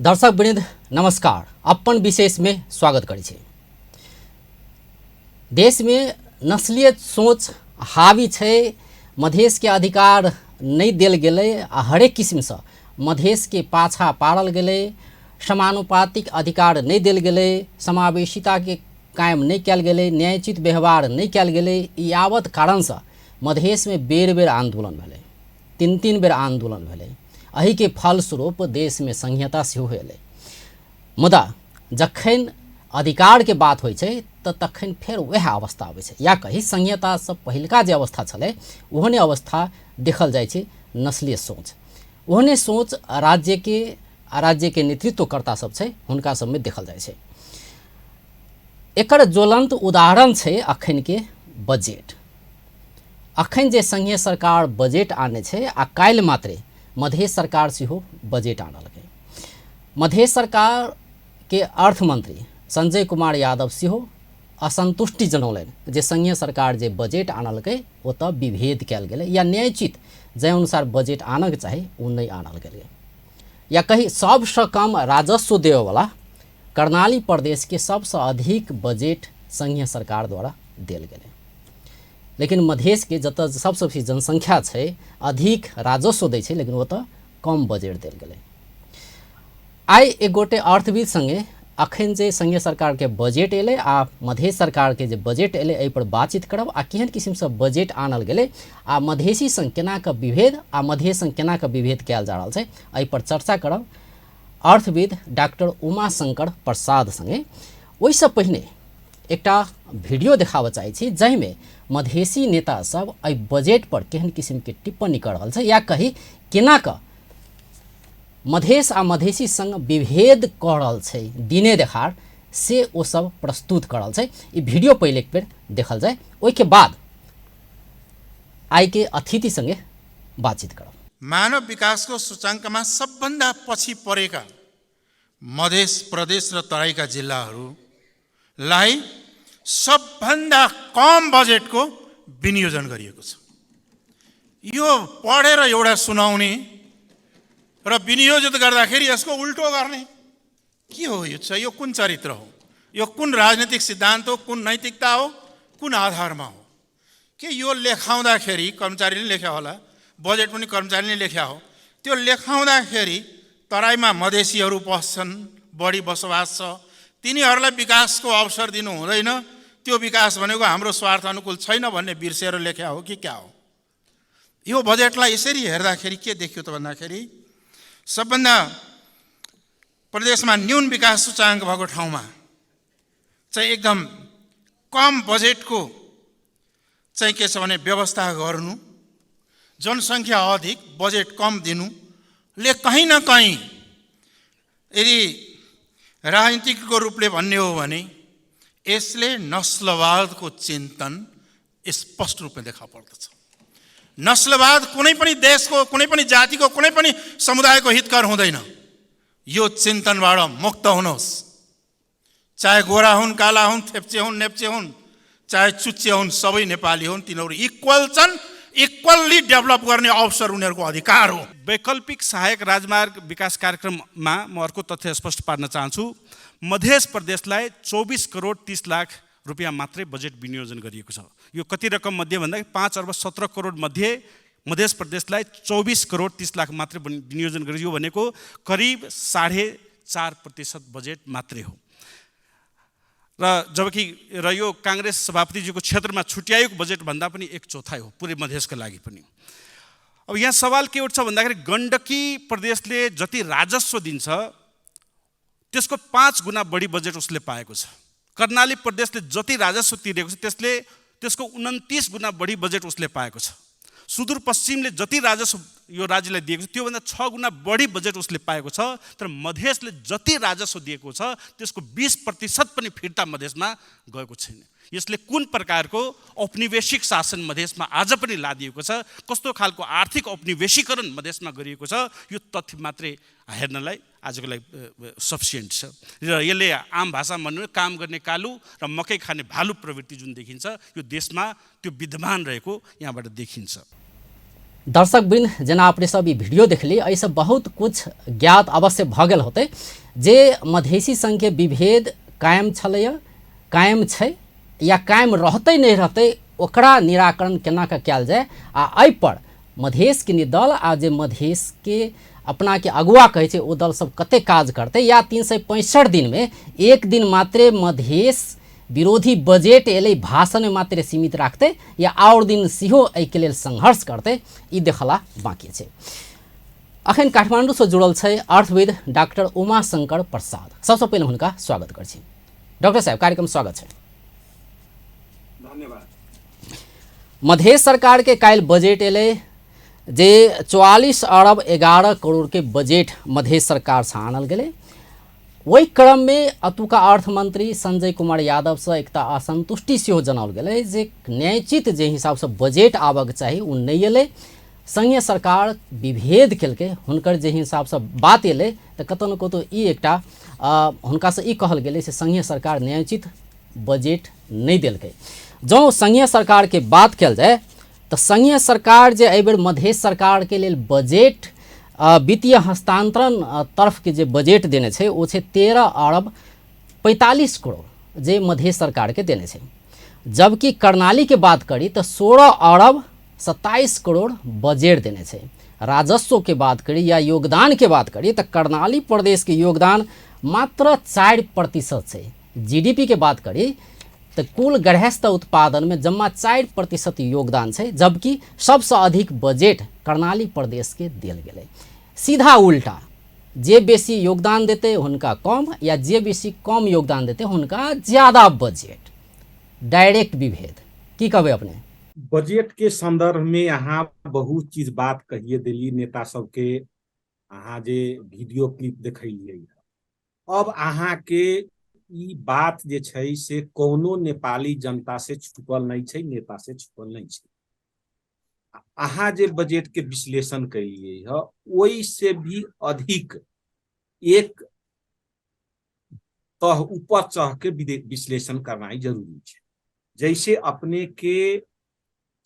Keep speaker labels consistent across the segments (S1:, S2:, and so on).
S1: दर्शक वृंद नमस्कार। अपन विशेष में स्वागत करै छी। देश में नस्लीय सोच हावी छै, मधेश के अधिकार नहीं देल गेलै आ हरेक किस्मसँ मधेश के पाछा पारल गेलै, समानुपातिक अधिकार नहीं देल गेलै, समावेशिता के कायम नहीं कयल गेलै, न्यायोचित व्यवहार नहीं कयल गेलै। ई यावत कारणसँ मधेशमे बेर बेर आंदोलन भेलै, तीन तीन बेर आंदोलन भेलै। एहिके फलस्वरूप देशमे संहिता सेहो एलै। मुदा जखन अधिकारके बात होइ छै तऽ तखन फेर वएह अवस्था आबै छै, या कही संहितासँ पहिलका जे अवस्था छलै ओहने अवस्था देखल जाइ छै। नस्लीय सोच, ओहने सोच राज्यके आ राज्यके नेतृत्वकर्ता सब छै हुनका सबमे देखल जाइ छै। एकर ज्वलंत उदाहरण छै अखनके बजट। अखन जे संघीय सरकार बजट आने छै आ काल्हि मात्रे मधेश सरकार सेहो बजट आनलकै। मधेश सरकार के अर्थमंत्री संजय कुमार यादव सेहो असंतुष्टि जनौलनि जे संघीय सरकार जे बजट आनलकै ओतऽ विभेद कयल गेलै या न्यायोचित जाहि अनुसार बजट आनऽके चाही ओ नहि आनल गेलै, या कही सबसँ कम राजस्व देबऽवला कर्णाली प्रदेशके सबसँ अधिक बजट संघीय सरकार द्वारा देल गेलै। लेकिन मधेशके जतऽ सबसँ बेसी जनसंख्या छै, अधिक राजस्व दै छै, लेकिन ओतऽ कम बजट देल गेलै। आइ एक गोटे अर्थविद संगे अखन जे संघीय सरकारके बजट एलै आ मधेश सरकारके जे बजट एलै एहि पर बातचीत करब आ केहन किसिमसँ बजट आनल गेलै आ मधेशी संग केना कऽ विभेद आ मधेश संग केना कऽ विभेद कयल जा रहल छै एहि पर चर्चा करब अर्थविद डॉक्टर उमाशंकर प्रसाद संगे। ओहिसँ पहिने एकटा वीडियो देखाबऽ चाहै छी जाहिमे मधेशी नेता सब एहि बजट पर केहन किसिमके टिप्पणी कऽ रहल छै या कही केना कऽ मधेश आ मधेशी संग विभेद कऽ रहल छै दिने देखार से ओ सब प्रस्तुत कऽ रहल छै। ई वीडियो पहिले एक बेर देखल जाय, ओहिके बाद आइके अतिथि संगे बातचीत करब।
S2: मानव विकासको सूचाङ्कमा सबभन्दा पछि परेका मधेस प्रदेश र तराईका जिल्लाहरूलाई सबभन्दा कम बजेटको विनियोजन गरिएको छ। यो पढेर एउटा सुनाउने र विनियोजित गर्दाखेरि यसको उल्टो गर्ने के हो? यो चाहिँ यो कुन चरित्र हो? यो कुन राजनीतिक सिद्धान्त हो? कुन नैतिकता हो? कुन आधारमा हो? के यो लेखाउँदाखेरि कर्मचारीले लेख्या होला, बजेट पनि कर्मचारीले लेख्या हो। त्यो लेखाउँदाखेरि तराईमा मधेसीहरू बस्छन्, बढी बसोबास छ, तिनीहरूलाई विकासको अवसर दिनु हुँदैन, त्यो विकास भनेको हाम्रो स्वार्थ अनुकूल छैन भन्ने बिर्सेर लेख्या हो कि क्या हो? यो बजेटलाई यसरी हेर्दाखेरि के देखियो त भन्दाखेरि सबभन्दा प्रदेशमा न्यून विकास सूचाङ्क भएको ठाउँमा चाहिँ एकदम कम बजेटको चाहिँ के छ भने व्यवस्था गर्नु, जनसङ्ख्या अधिक बजेट कम दिनुले कहीँ न कहीँ यदि राजनीतिकको रूपले भन्ने हो भने यसले नस्लवादको चिन्तन स्पष्ट रूपमा देखा पर्दछ। नस्लवाद कुनै पनि देशको, कुनै पनि जातिको, कुनै पनि समुदायको हितकर हुँदैन। यो चिन्तनबाट मुक्त हुनुहोस्। चाहे गोरा हुन्, काला हुन्, थेप्चे हुन्, नेप्चे हुन्, चाहे चुच्चे हुन्, सबै नेपाली हुन्, तिनीहरू इक्वल छन्। इक्वल्ली डेभलप गर्ने अवसर उनीहरूको अधिकार हो।
S3: वैकल्पिक सहायक राजमार्ग विकास कार्यक्रममा म अर्को तथ्य स्पष्ट पार्न चाहन्छु। मधेस प्रदेशलाई 24 करोड 30 लाख रुपियाँ मात्रै बजेट विनियोजन गरिएको छ। यो कति रकम मध्ये भन्दा 5 अर्ब 17 करोड मध्ये मधेस प्रदेशलाई 24 करोड 30 लाख मात्रै विनियोजन गरियो। यो भनेको करिब 4.5% बजेट मात्रै हो। र जबकि र यो काङ्ग्रेस सभापतिजीको क्षेत्रमा छुट्याएको बजेटभन्दा पनि 1/4 हो पुरै मधेसको लागि पनि। अब यहाँ सवाल के उठ्छ भन्दाखेरि गण्डकी प्रदेशले जति राजस्व दिन्छ त्यसको 5 गुणा बढी बजेट उसले पाएको छ। कर्णाली प्रदेशले जति राजस्व तिरेको छ त्यसको 29 गुणा बढी बजेट उसले पाएको छ। सुदूरपश्चिमले जति राजस्व यो राज्यलाई दिएको छ त्योभन्दा 6 गुणा बढी बजेट उसले पाएको छ। तर मधेसले जति राजस्व दिएको छ त्यसको 20% पनि फिर्ता मधेसमा गएको छैन। यसले कुन प्रकारको औपनिवेशिक शासन मधेसमा आज पनि लादिएको छ, कस्तो खालको आर्थिक औपनिवेशीकरण मधेसमा गरिएको छ, यो तथ्य मात्रै हेर्नलाई आजको लागि सफिसियन्ट छ। र यसले आम भाषामा भन्नु भने काम गर्ने कालु र मकै खाने भालु प्रवृत्ति जुन देखिन्छ यो देशमा त्यो विद्यमान रहेको यहाँबाट देखिन्छ।
S1: दर्शकवृन्द, जेना अपने सब ई वीडियो देखली, एहिसँ बहुत कुछ ज्ञात अवश्य भऽ गेल होतै जे मधेशी संघके विभेद कायम छलैए, कायम छै या कायम रहतै नहि रहतै, ओकरा निराकरण केना कऽ कयल जाय। आ एहिपर मधेशके दल आ जे मधेशके अपनाके अगुआ कहै छै ओ दल सब कते काज करतै, या 365 दिनमे एक दिन मात्रे मधेश विरोधी बजट एलै भाषणमे मात्रे सीमित राखतै या आओर दिन सेहो एहिके लेल संघर्ष करतै, ई देखला बाँकी छै। अखन काठमाण्डूसँ जुड़ल छै अर्थविद डॉक्टर उमाशंकर प्रसाद। सबसँ पहिले हुनका स्वागत करै छी। डॉक्टर साहब, कार्यक्रम स्वागत छै।
S4: धन्यवाद।
S1: मधेश सरकार के काल्हि बजट एलै जे 44 अरब 11 करोड़ के बजट मधेश सरकार से आनल गेलै। ओहि क्रममे अतुका अर्थमंत्री संजय कुमार यादवसँ एकटा असंतुष्टि सेहो जनाओल गेलै जे न्यायोचित जे हिसाबसँ बजट आबऽके चाही ओ नहि एलै। संघीय सरकार विभेद केलकै, हुनकर जे हिसाबसँ बात एलै तऽ कतहु ने कतहु ई एकटा हुनकासँ ई कहल गेलै से संघीय सरकार न्यायोचित बजट नहि देलकै। जँ संघीय सरकारके बात कयल जाय तऽ संघीय सरकार जे एहिबेर मधेश सरकारके लेल बजट वित्तीय हस्तांतरण तरफके जे बजट देने छै ओ छै 13 अरब 45 करोड़ जे मधेश सरकारके देने छै। जबकि कर्णालीके बात करी तऽ 16 अरब 27 करोड़ बजट देने छै। राजस्वके बात करी या योगदानके बात करी तऽ कर्णाली प्रदेशके योगदान मात्र 4% छै। जीडीपीके बात करी तऽ कुल गृहस्थ उत्पादनमे जम्मा 4% योगदान छै, जबकि सबसँ अधिक बजट कर्णाली प्रदेशके देल गेलै। सीधा उल्टा, जे बेसी योगदान देतै हुनका कम या जे बेसी कम योगदान देतै हुनका ज्यादा बजट, डायरेक्ट विभेद। की कहबै अपने?
S4: बजट के संदर्भ में अहाँ बहुत चीज बात कहिए देली नेता सबके, अहाँ जे वीडियो क्लिप देखलियै। अब अहाँ के ई बात जे छै से कोनो नेपाली जनता से छुपल नहीं छै, नेता से छुपल नहीं छै। अहाँ जे बजट के विश्लेषण कलियै ह ओहि से भी अधिक एक तह ऊपर चढ़ के विश्लेषण करनाइ जरूरी छै। जैसे अपने के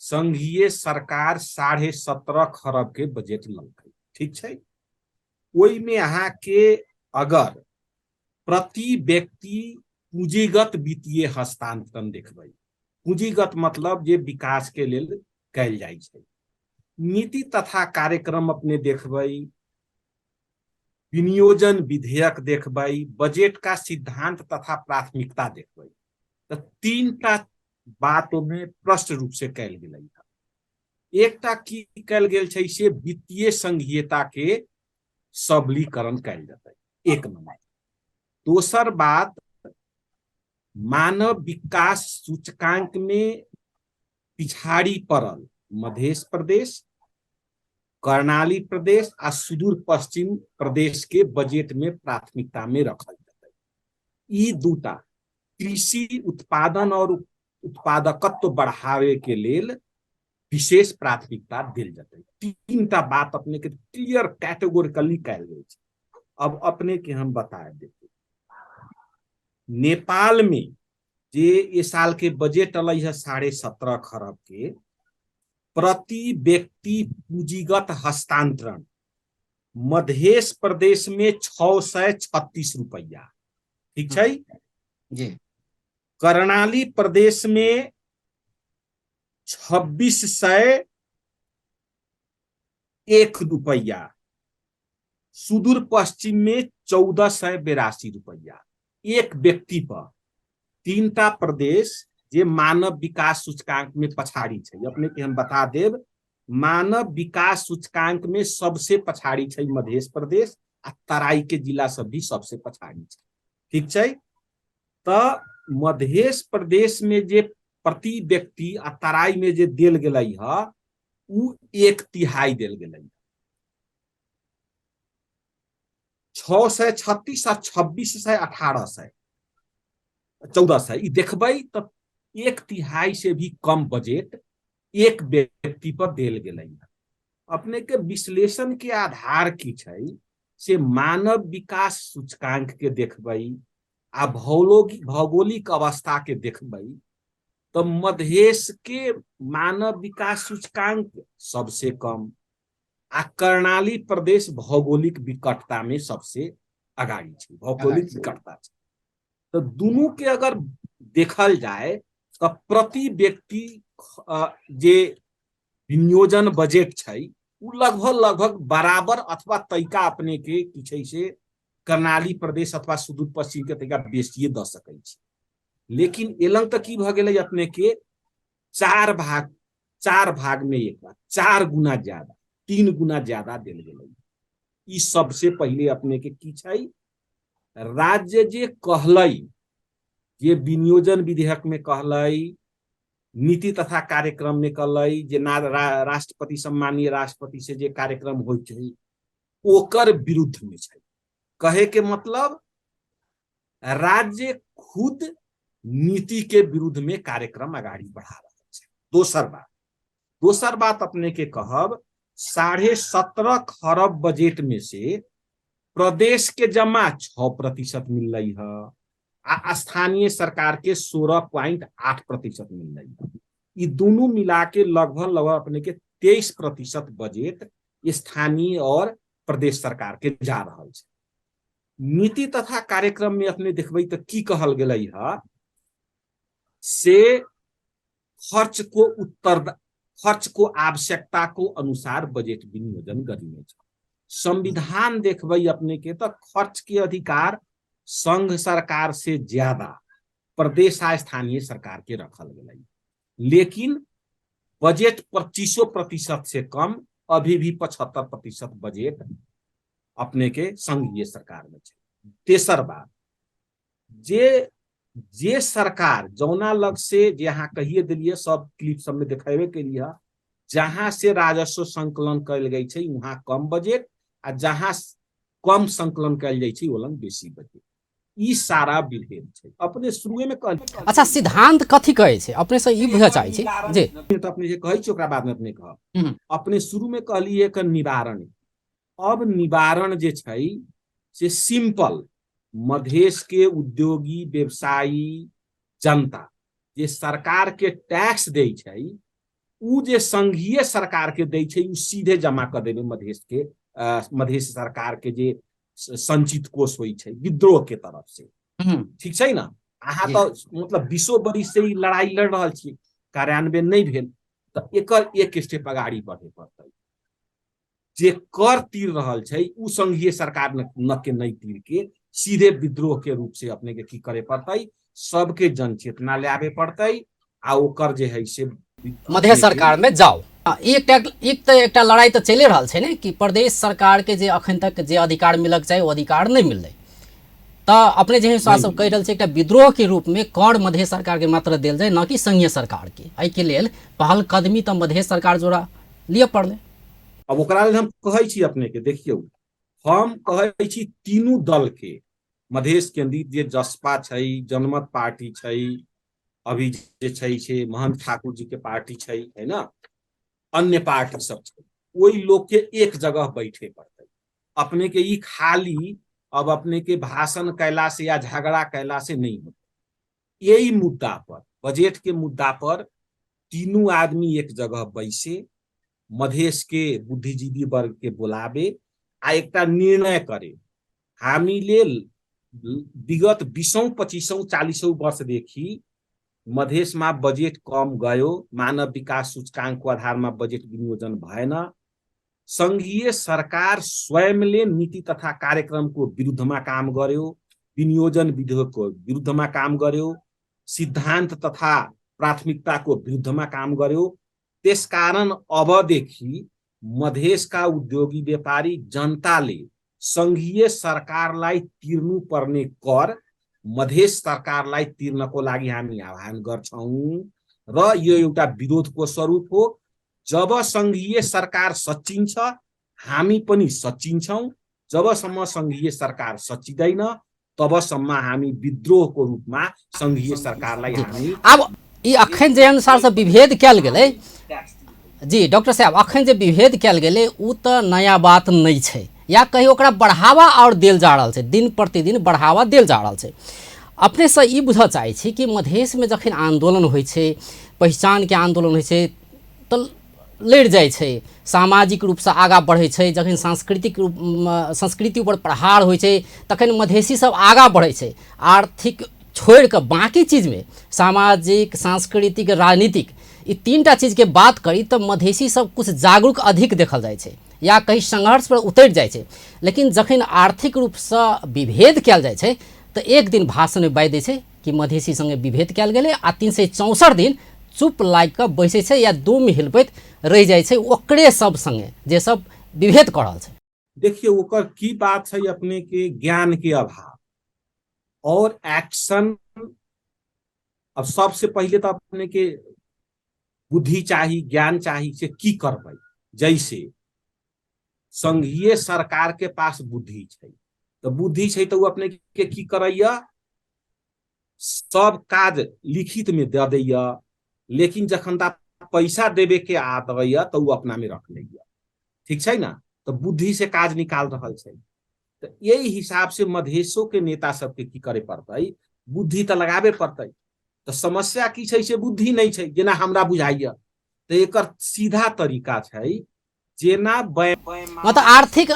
S4: संघीय सरकार 17.5 खरब के बजट ललकै, ठीक छै, ओहिमे अहाँ के अगर प्रति व्यक्ति पूंजीगत वित्तीय हस्तांतरण देखबै, पूंजीगत मतलब जे विकास के लेल कयल जाइ छै, नीति तथा कार्यक्रम अपने देखबै, विनियोजन विधेयक देखबै, बजट का सिद्धांत तथा प्राथमिकता देखबै, तऽ तीनटा बात ओहिमे प्रष्ट रूप से कयल गेलै। एकटा की कयल गेल छै से वित्तीय संघीयता के सबलीकरण कयल जेतै, एक नंबर। दोसर बात, मानव विकास सूचकांक में पिछाड़ी पड़ल मध्य प्रदेश, कर्णाली प्रदेश आ सुदूर पश्चिम प्रदेश के बजट में प्राथमिकता में रखल जेतै। ई दूटा कृषि उत्पादन और उत्पादकत्व बढ़ावे के लेल विशेष प्राथमिकता देल जेतै। तीनटा बात अपने के क्लियर कैटेगोरिकली कयल गेल छै। अब अपने के हम बता देते, नेपाल में जे ये साल के बजट अलै है 17.5 खरब के, प्रति व्यक्ति पूंजीगत हस्तांतरण मध्य प्रदेश में 636 रुपया, ठीक छै
S1: जी।
S4: कर्णाली प्रदेश में 2601 रुपया, सुदूर पश्चिम में 1482 रुपया एक व्यक्ति पर। तीनटा प्रदेश जे मानव विकास सूचकांक में पछाड़ी छै, अपने के हम बता देब, मानव विकास सूचकांक में सबसे पछाड़ी छै मध्य प्रदेश आ तराई के जिला सब भी सबसे पछाड़ी छै, ठीक छै। तऽ मध्य प्रदेश में जे प्रति व्यक्ति आ तराई में जे देल गेलै ह उ 1/3 देल गेलै, 636 आ 2600 1800 1400, ई देखबै तऽ 1/3 से भी कम बजट एक व्यक्ति पर देल गेलै। अपने के विश्लेषण के आधार की छै से मानव विकास सूचकांक के देखबै आ भौगोलिक अवस्था के देखबै, तऽ मधेश के मानव विकास सूचकांक सबसे कम आ कर्णाली प्रदेश भौगोलिक विकटता में सबसे अगाडि छै, भौगोलिक विकटता छै। तऽ दुनू के अगर देखल जाय तऽ प्रति व्यक्ति जे विनियोजन बजट छै उ लगभग लगभग बराबर अथवा तैका अपने के की छै से कर्णाली प्रदेश अथवा सुदूर पश्चिम के तैका बेसिए दऽ सकै छै। लेकिन एलंग तऽ की भऽ गेलै अपने के चार भाग में एक भाग, 4 गुना ज्यादा, 3 गुना ज्यादा देल गेलै। ई सबसे पहिले अपने के की छै, राज्य जे कहलै, जे विनियोजन विधेयक में कहलै, नीति तथा कार्यक्रम में कहलै, जे राष्ट्रपति सम्मानीय राष्ट्रपति से जे कार्यक्रम होइ छै ओकर विरुद्ध में छै। कहे के मतलब राज्य खुद नीति के विरुद्ध में कार्यक्रम अगाडि बढ़ा रहल छै। दोसर बात अपने के कहब, 17.5 खरब बजट में से प्रदेश के जमा 6% मिल रही है आ स्थानीय सरकार के 16.8% मिल रही है। ये दोनों मिला के लगभग लगभग अपने के 23% बजट स्थानीय और प्रदेश सरकार के जा रहा है। नीति तथा कार्यक्रम में अपने देखबै तऽ की कहल गेलै है से खर्च को उत्तर खर्च को आवश्यकता को अनुसार बजट विनियोजन गरिनेछ। संविधान देखबै अपने के तऽ खर्च के अधिकार संघ सरकार से ज्यादा प्रदेश आ स्थानीय सरकार के रखल गेलै, लेकिन बजट 25% से कम अभी भी 75% बजट अपने के संघीय सरकार में छै। तेसर बात, जे सरकार जौना लग से, जे अहाँ कहिए देलिए सब क्लिप सब में देखेबे के लिए, जहां से राजस्व संकलन कयल गेल छै वहां कम बजट आ जहां कम संकलन कयल जाइ छै ओ लग बेसी बजट। ई सारा विभेद छै। अपने शुरुए में कहल।
S1: अच्छा, सिद्धांत कथी कहै छै अपने से ई बुझऽ चाहै छी जी?
S4: तऽ अपने जे कहै छी ओकरा बाद में अपने कहब। अपने शुरू में कहलिए एकर निवारण। अब निवारण जे छै से सिंपल, मधेश के उद्योगी व्यवसायी जनता जे सरकार के टैक्स दै छै उ जे संघीय सरकार के दै छै उ सीधे जमा कऽ देबै मधेश के, मधेश सरकार के जे संचित कोष होइ छै विद्रोह के तरफ से। ठीक छै ने? अहाँ तऽ मतलब 20 बरिस से ई लड़ाई लड़ रहल छी, कार्यान्वयन नहि भेल, तऽ एकर एक स्टेप अगाड़ी बढ़े पड़तै। जे कर तीर रहल छै उ संघीय सरकार न के नहीं तीर के सीधे विद्रोह के रूप से अपने के की करे पड़तै, सबके जनचेतना लाबे पड़तै आ ओकर जे है से
S1: मध्य सरकार में जाओ। एक तऽ एकटा लड़ाई तऽ चलि रहल छै ने कि प्रदेश सरकार के जे अखन तक जे अधिकार मिलक चाही ओ अधिकार नहि मिललै, तऽ अपने जे हिसाब से कहि रहल छै एकटा विद्रोह के रूप में कर मध्य सरकार के मात्र देल जाय, न कि संघीय सरकार के। एहिके लेल पहल कदमी तऽ मध्य सरकार जोड़ा लिअ पड़लै।
S4: अब ओकरा लेल हम कहै छी अपने के, देखियौ हम कहै छी तीनू दल के, मधेश केंद्रित जे जसपा छै, जनमत पार्टी छै, अभी जे छै से महंत ठाकुर जी के पार्टी छै, है ना, अन्य पार्टी सब छै, ओहि लोग के एक जगह बैठे पड़तै। अपने के ई खाली अब अपने के भाषण कैला से या झगड़ा कैला से नहीं होते। यही मुद्दा पर, बजट के मुद्दा पर तीनू आदमी एक जगह बैसे, मधेश के बुद्धिजीवी वर्ग के बुलावे आ एकटा निर्णय करे। हामीले विगत 20 25 40 वर्षदेखि मधेशमा बजेट कम गयो, मानव विकास सूचकांकको आधारमा बजेट विनियोजन भएन, संघीय सरकार स्वयंले नीति तथा कार्यक्रमको विरुद्धमा काम गर्यो, विनियोजन विधेयकको विरुद्धमा काम गर्यो, सिद्धान्त तथा प्राथमिकताको विरुद्धमा काम गर्यो। त्यसकारण अबदेखि मधेशका उद्योगी व्यापारी जनताले संघीय सरकारलाई तिर्नुपर्ने कर मधेश सरकारलाई तिर्नको लागि हामी आह्वान गर्छौँ र यो एउटा विरोधको स्वरूप हो। जब संघीय सरकार सच्चिन्छ हामी पनि सच्चिन्छौँ, जबसम्म संघीय सरकार सच्चिँदैन तबसम्म हामी विद्रोहको रूपमा संघीय सरकारलाई हामी
S1: अब ई अखन जे अनुसार से विभेद कयल गेलै जी डॉक्टर साहब, अखन जे विभेद कयल गेलै उ तऽ नया बात नहि छै, या कही ओकरा बढ़ावा और देल जा रहल छै, दिन प्रतिदिन बढ़ावा देल जा रहल छै। अपनेसँ ई बुझऽ चाहै छी कि मधेशमे जखन आन्दोलन होइ छै, पहिचानके आन्दोलन होइ छै, तऽ लड़ि जाइ छै, सामाजिक रूपसँ आगाँ बढ़ै छै। जखन सांस्कृतिक रूप संस्कृति ऊपर प्रहार होइ छै तखन मधेसी सब आगाँ बढ़ै छै। आर्थिक छोड़ि कऽ बाँकी चीजमे सामाजिक, सांस्कृतिक, राजनीतिक ई तीनटा चीजके बात करी तऽ मधेसी सब कुछ जागरूक अधिक देखल जाइ छै या कहीं संघर्ष पर उतरि जाइ छै। लेकिन जखन आर्थिक रूपसँ विभेद कयल जाइ छै तऽ एक दिन भाषणमे बाजि दै छै कि मधेसी सङ्गे विभेद कयल गेलै आ 364 दिन चुप लागि कऽ बैसै छै या दुम हिलबैत रहि जाइ छै ओकरे सब सङ्गे जे सब विभेद कऽ रहल छै।
S4: देखियौ, ओकर की बात छै, अपने के ज्ञान के अभाव और एक्शन। अब सबसे पहिले तऽ अपने के बुद्धि चाही, ज्ञान चाही से की करबै। जैसे संघीय सरकार के पास बुद्धि छै, तऽ बुद्धि छै तऽ ओ अपने के की करैया, सब काज लिखित में दे दैया, लेकिन जखन ता पैसा देवे के आबैया तऽ ओ अपना में रख लैया। ठीक छै ना? तऽ बुद्धि से काज निकाल रहल छै। तऽ यही हिसाब से मधेशो के नेता सबके की करे पड़तै, बुद्धि तऽ लगाबे पड़तै। तऽ समस्या की छै से बुद्धि नहि छै जेना हमरा बुझाइया। तऽ एकर सीधा तरीका छै जेना
S1: मतलब आर्थिक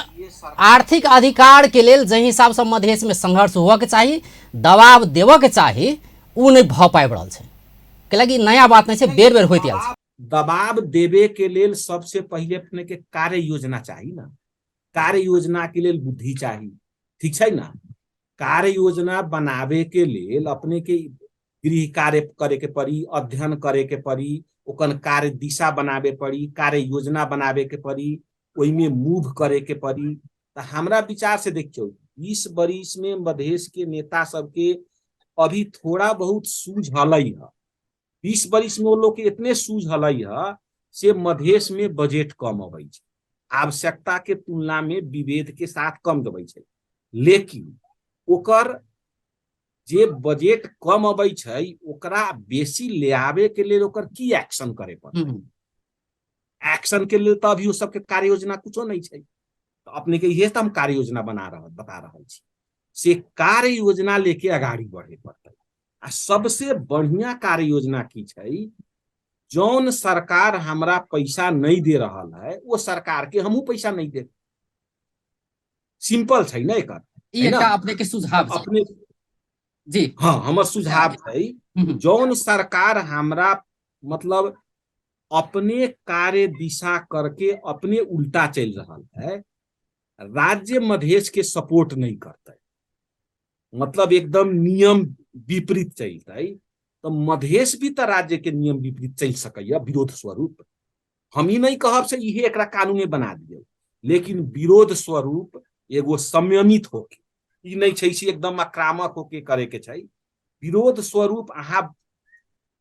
S1: आर्थिक अधिकार के लेल जाहि हिसाबसँ मधेशमे संघर्ष हुअके चाही, दबाव देबऽके चाही, ओ नहि भऽ पाबि रहल छै। कैलाकि नया बात नहि छै, बेर बेर होइत आयल छै।
S4: दबाव देबे के लेल सबसे पहिले अपने के कार्य योजना चाही ना। कार्य योजना के लेल बुद्धि चाही, ठीक छै ना? कार्य योजना बनावे के लेल अपने के गृह कार्य करे के पड़ी, अध्ययन करे के पड़ी, ओकर कार्य दिशा बनावे पड़ी, कार्य योजना बनावे के पड़ी, ओहिमे मूव करे के पड़ी। तऽ हमरा विचार से देखियौ, 20 बरिस में मधेश के नेता सबके अभी थोड़ा बहुत सूझ हलै है। 20 बरिस में वो लोग के इतने सूझ हलै है से मधेश में बजट कम अबै छै, आवश्यकता के तुलना में विभेद के साथ कम देबै छै। लेकिन ओकर जे बजट कम अबै छै ओकरा बेसी ले आबे के लेल ओकर की एक्शन करे पड़तै? एक्शन के लेल तऽ अभी ओ सबके कार्य योजना कुछो नहि छै। तऽ अपने के इहे तऽ हम कार्य योजना बना रहल बता रहल छी, से कार्य योजना लेके अगाड़ी बढ़े पड़तै। आ सबसे बढ़िया कार्य योजना की छै, जौन सरकार हमरा पैसा नहीं दे रहल है वो सरकार के हमहू पैसा नहीं दे। सिंपल छै ने एकर।
S1: ई
S4: है ना?
S1: एकटा अपने के सुझाव छै।
S4: अपने
S1: जी।
S4: हाँ, हमर सुझाव छै, जौन सरकार हमरा मतलब अपने कार्य दिशा करके अपने उल्टा चल रहा है, राज्य मधेश के सपोर्ट नहीं करते, मतलब एकदम नियम विपरीत चलते, तो मधेश भी तो राज्य के नियम विपरीत चल सकैया विरोध स्वरूप। हम ई नहीं कहब से इहे एकरा कानूने बना दियौ, लेकिन विरोध स्वरूप एगो संयमित होके, ई नहीं छै से एकदम आक्रामक होके करे के छै। विरोध स्वरूप अहाँ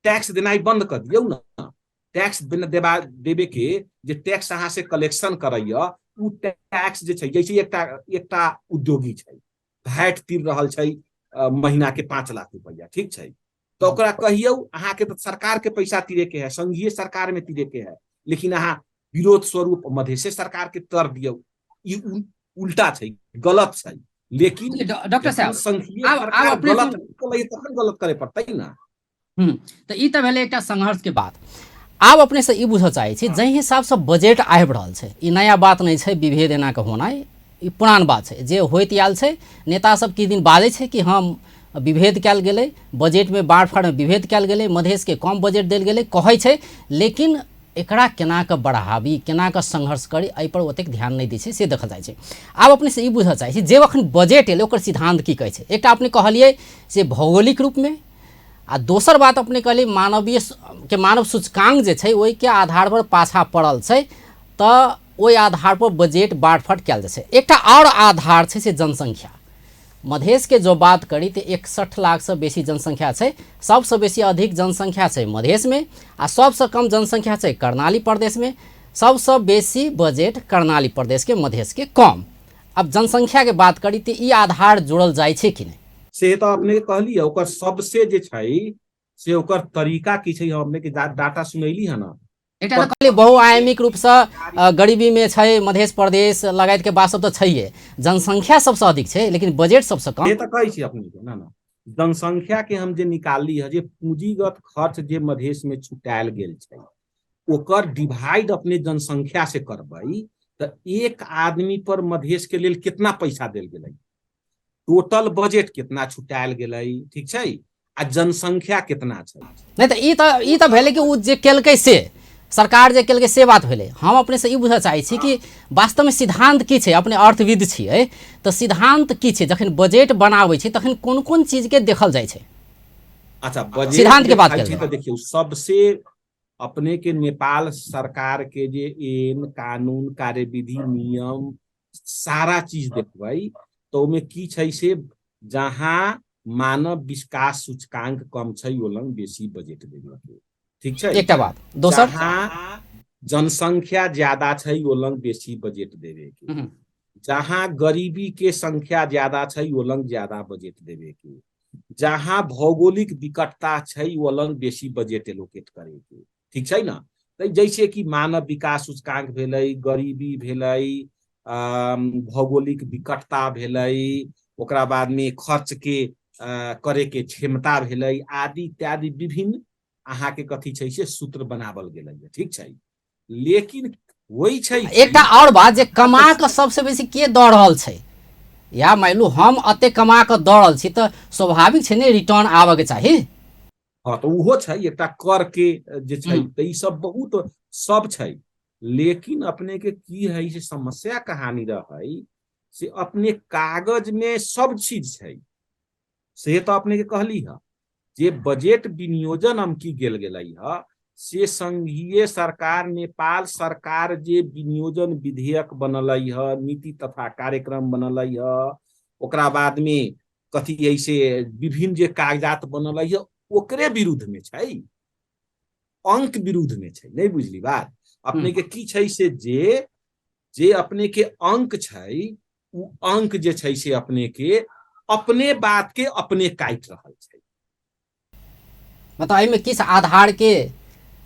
S4: टैक्स देनाइ बंद कर दियौ ना। टैक्स देबा देबे के जे टैक्स अहाँ से कलेक्शन करैया उ टैक्स जे छै, जैसे एकटा एकटा उद्योगी छै, भैट तिर रहल छै महीना के 5 लाख रुपया, ठीक छै, तऽ ओकरा कहियौ अहाँके तऽ सरकार के पैसा तिरे के है, संघीय सरकार में तिरे के है, लेकिन अहाँ विरोध स्वरूप मधेशे सरकार के तर दियौ, ई उल्टा छै, गलत छै। लेकिन
S1: डॉक्टर साहब,
S4: संघीय
S1: आब
S4: सरकार
S1: अपने
S4: गलत करै तखन गलत करे पड़तै ना।
S1: तऽ ई तऽ भेलै एकटा संघर्ष के बात। आब अपने से ई बुझऽ चाहै छी, जाहि हिसाबसँ बजट आबि रहल छै, ई नया बात नहि छै, विभेद एना कऽ होनाइ ई पुरान बात छै जे होइत आयल छै। नेता सब किछु दिन बाजै छै कि हम विभेद कयल गेलै बजटमे, बाढ़ फाड़मे विभेद कयल गेलै, मधेशके कम बजट देल गेलै कहै छै, लेकिन एकरा केना कऽ बढ़ाबी, केना कऽ संघर्ष करी, एहिपर ओतेक ध्यान नहि दै छै, से देखल जाइ छै। आब अपनेसँ ई बुझऽ चाहै छी जे अखन बजट एलै ओकर सिद्धान्त की कहै छै। एकटा अपने कहलियै से भौगोलिक रूपमे, आ दोसर बात अपने कहलियै मानवीय के मानव सूचकांक जे छै ओहिके आधार पर पाछा पड़ल छै, तऽ ओहि आधार पर बजट बाँटफाँट कयल जाइ छै। एकटा आओर आधार छै से जनसंख्या। मधेशके जो बात करी तऽ 61 लाखसँ बेसी जनसंख्या छै, सबसँ बेसी अधिक जनसंख्या छै मधेशमे आ सबसँ कम जनसंख्या छै कर्णाली प्रदेशमे। सबसँ बेसी बजट कर्णाली प्रदेशके, मधेशके कम। आब जनसंख्याके बात करी तऽ ई आधार जोड़ल जाइ छै कि नहि?
S4: से तऽ अपने कहलियै, ओकर सबसे जे छै से ओकर तरीका की छै, हम अपने के डाटा सुनैली है ना।
S1: एकटा तऽ कहलियै बहुआयामिक रूपसँ गरीबीमे छै मधेश प्रदेश लगायतके बात सब तऽ छैहे, जनसंख्या सबसँ अधिक छै लेकिन बजट सबसँ कम।
S4: से तऽ कहै छी अपने के, ना ना, जनसंख्या के हम जे निकालली है, जे पूंजीगत खर्च जे मधेश में छुटायल गेल छै, ओकर डिवाइड अपने जनसंख्या से करबै तऽ एक आदमी पर मधेश के लेल कितना पैसा देल गेलै, टोटल बजट कितना छुटायल गेलै, ठीक छै, आ जनसंख्या कितना छै।
S1: नहि तऽ ई तऽ भेलै कि ओ जे केलकै से, सरकार जे केलकै से बात भेलै। हम अपनेसँ ई बुझऽ चाहै छी कि वास्तवमे सिद्धान्त की छै। अपने अर्थविद छियै, तऽ सिद्धान्त की छै? जखन बजट बनाबै छै तखन कोन कोन चीजके देखल जाइ छै?
S4: अच्छा, बजट
S1: सिद्धांत के बात
S4: देखै छी
S1: कयल
S4: तऽ देखियौ, सबसे अपने के नेपाल सरकार के जे ऐन कानून कार्यविधि नियम सारा चीज देखबै तऽ ओहिमे की छै से जहाँ मानव विकास सूचकांक कम छै ओ लग बेसी बजट देबे के, ठीक छै।
S1: एकटा बात दोसर।
S4: जहाँ जनसंख्या ज्यादा छै ओ लग बेसी बजट देबे के। जहाँ गरीबी के संख्या ज्यादा छै ओ लग ज्यादा बजट देबे के। जहाँ भौगोलिक विकटता छै ओ लग बेसी बजट एलोकेट करे के, ठीक छै ने। तऽ जैसे कि मानव विकास सूचकांक भेलै, गरीबी भेलै, भौगोलिक विकटता भेलै, ओकरा बादमे खर्च के करे के क्षमता भेलै, आदि इत्यादि विभिन्न अहाँके कथी छै से सूत्र बनावल गेलै, ठीक छै। लेकिन होइ छै
S1: एकटा आओर बात जे कमा कऽ सबसे बेसी के दऽ रहल छै, या मानि लू हम एते कमा कऽ दऽ रहल छी तऽ स्वाभाविक छै ने रिटर्न आबऽके चाही।
S4: हँ, तऽ ओहो छै एकटा कर के जे छै। तऽ ई सब बहुत सब छै, लेकिन अपने के की है से समस्या कहानी रहै से अपने कागज में सब चीज छै, से तऽ अपने के कहली है जे बजट विनियोजन हम की गेल गेलै ह से संघीय सरकार नेपाल सरकार जे विनियोजन विधेयक बनलै ह, नीति तथा कार्यक्रम बनलै ह, ओकरा बाद में कथी ऐसे विभिन्न जे कागजात बनलै ह, ओकरे विरुद्ध में छै, अंक विरुद्ध में छै। नहि बुझली बात अपने के? की छै से जे जे अपने के अंक छै उ अंक जे छै से अपने के अपने बात के अपने काटि रहल छै।
S1: मतलब एहिमे किछु आधार के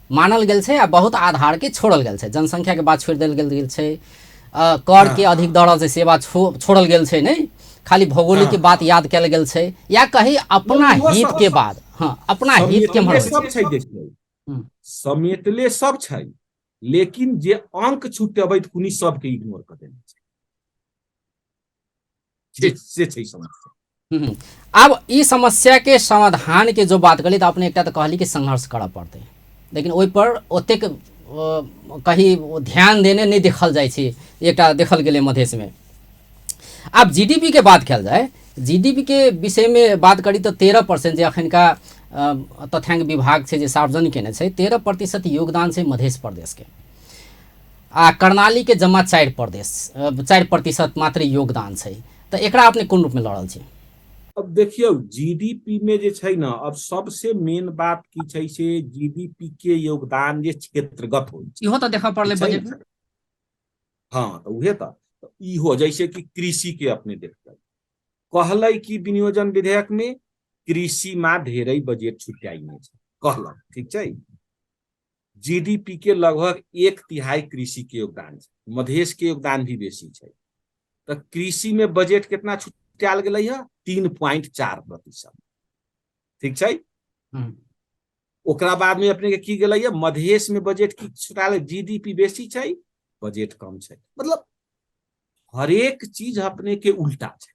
S1: मानल गेल छै आ बहुत आधार के छोड़ल गेल छै। जनसंख्या के बात छोड़ि देल गेल छै, कर के अधिक दऽ रहल छै से बात छोड़ल गेल छै, नहि खाली भौगोलिक के बात याद कयल गेल छै, या कही अपना हित के बात, हँ, अपना हित के
S4: समेटले सब छै, देखियौ, समेटले सब छै, लेकिन जे अंक छुटेबै कुनी सबके इग्नोर कऽ देने छै, से छै समस्या।
S1: आब ई समस्या के समाधान के जो बात करी तऽ अपने एकटा तऽ कहली कि संघर्ष करऽ पड़तै, लेकिन ओहि पर ओतेक कही ध्यान देने नहि देखल जाइ छै, एकटा देखल गेलै मधेशमे। आब जीडीपी के बात कयल जाय, जीडीपी के विषयमे बात करी तऽ 13% जे अखनका तथ्यांक विभाग छै जे सार्वजनिक केने छै, 13% योगदान छै मधेश प्रदेशके, आ कर्णालीके जमा 4% मात्र योगदान छै। तऽ एकरा अपने कोन रूपमे लऽ रहल छी?
S4: अब देखियौ, जीडीपी में जे छै ने, अब सबसे मेन बात की छै से जीडीपी के योगदान जे क्षेत्रगत होइ छै।
S1: इहो तऽ देखऽ पड़लै बजट।
S4: हँ, तऽ उहे तऽ इहो जैसे कि कृषि के अपने देखते कहलै कि विनियोजन विधेयक में कृषि मा धेरै बजट छुट्याइने छै कहलक, ठीक छै। जीडीपी के लगभग 1/3 कृषि के योगदान छै, मधेश के योगदान भी बेसी छै, तऽ कृषि में बजट कितना छुट्याल गेलै है? 3.4%, ठीक छै। ओकरा बाद में अपने के की गेलै है मधेश में बजट की छुटाल? जीडीपी बेसी छै, बजट कम छै, मतलब हरेक चीज अपने के उल्टा छै।